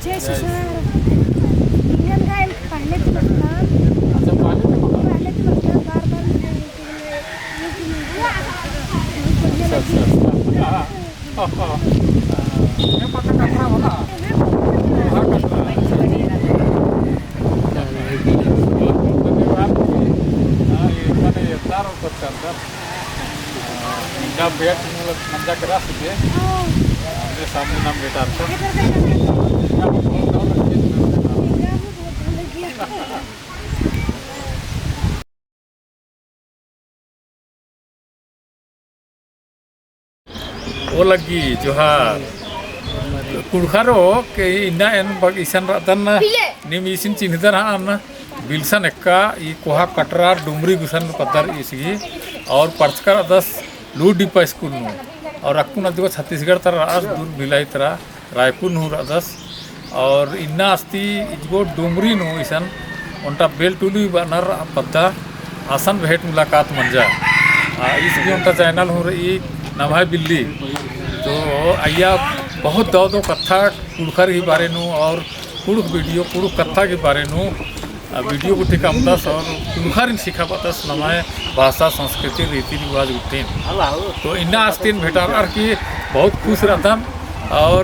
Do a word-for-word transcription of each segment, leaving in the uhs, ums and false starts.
जय सिसोर। इंजन का एक पहले तो मतलब, अच्छा, पहले तो मतलब। पहले तो मतलब बार-बार मुझे YouTube में, YouTube में बहुत बढ़िया अच्छा, लगी। अच्छा, अच्छा। हाँ, हाँ। हाँ, हाँ। ये पता कटरा वाला। हाँ, कटरा। हाँ, ये माने ये तार ऊपर चलता। इन्ना भेंट मुलाकात मंजा केरा से, आमने सामने नाम भेंटारकन। ओ लग्गी, जोहार। कुँड़ुख़रो के इन्ना एन बग्गे इसन रअदन, नीम इसिन चिन्हदर हन, बिलसन एक्का, ई कोहा कटरा डुमरी गुसन पद्दा रई ईस गही, और पढ़चका रअदस लूर डिप्पा स्कूल नू, और अक्कुन अदिगो छत्तीसगढ़ तरा रअस, दूर भिलाई तरा, रायपुर नू रअदस, और इन्ना अस्ती इजगो डुमरी नू इसन ओन्टा बेलटुली बअनर पद्दा असन भेंट मुलाकात मंजा। आ, ईस गही ओन्टा channel हूँ रई नम्है बिल्ली। तो अइय्या बहुत दव दव कत्था कुँड़ुख़र ही बारे नू और कुँड़ुख़ video, कुँड़ुख़ कत्था के बारे नू, आ, video गुट्ठी कमदस और कुँड़ुख़ारिन सिखाबअदस नम्है भाषा, संस्कृति, रीति रिवाज गुट्ठिन। तो इन्ना अस्तिन भेंटारअर की बहुत खुश रअदन और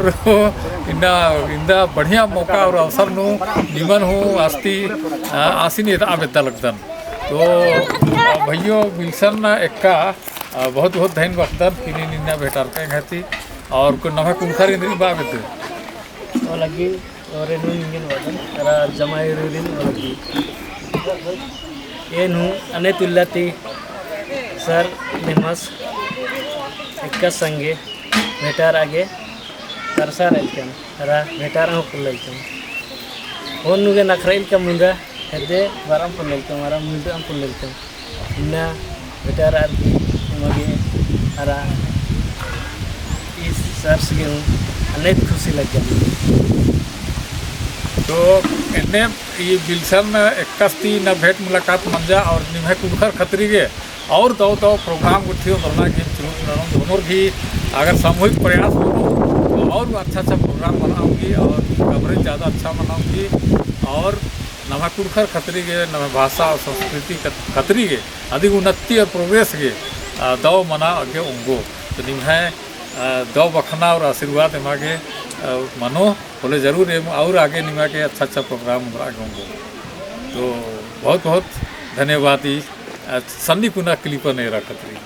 इन्ना, इन्ना बढ़िया मौका और अवसर नू निमन हूँ अस्ती, आ, आसिन एदआ बेद्दा लगदन। तो, आ, भइयो बिलसन एक्का, आ, बहुत बहुत धइन बअदन कि नीन इन्ना भेंटारकय एंग्है ती और नम्है कुँड़ुख़ारिन रई बआ बेद्दय। ओ लग्गी, ओरे नू इंजन बअदन, अरा जमाई रूरिन ओ लग्गी। एन हूँ अनेत उल्ला ती सर निमस एक्का संगे भेंटारआ गे तरसा रअइलकन, अरा भेंटारआ हूँ पोल्लइलकन। ओन नू गे नखरइलका मुन्दा, हेद्दे बरअम पोल्लइलकन, अरा मुन्दा अम पोल्लइलकन। इन्ना भेंटारअर की एमा गे अरा ई सरस गे हूँ अनेत खुशी लग्गा। तो एन्ने ई बिलसन एक्कस ती इन्ना भेंट मुलाकात मंजा और निम्है कुँड़ुख़र खतरी गे और दव दव program गुट्ठी ओन्दरना गे चुनुत ननोन। ओनोर गही अगर सामूहिक प्रयास होनो तो और अच्छा अच्छा program मना ओंगी और coverage ज़्यादा अच्छा मना ओंगी और नम्है कुँड़ुख़र खतरी गे, नम्है भाषा और संस्कृति खत-, खतरी गे, अदिगो उन्नति और progress गे, आ, दव मना गे ओंगो। तो निम्है, आ, दव बखना और आशीर्वाद एमा गे, आ, मनो, होले जरूर एम और आगे निमा गे अच्छा अच्छा program ओन्दरआ गे ओंगो। तो बहुत बहुत धन्यवाद ई, आ, सन्नी कुना clip एरा खतरी गे।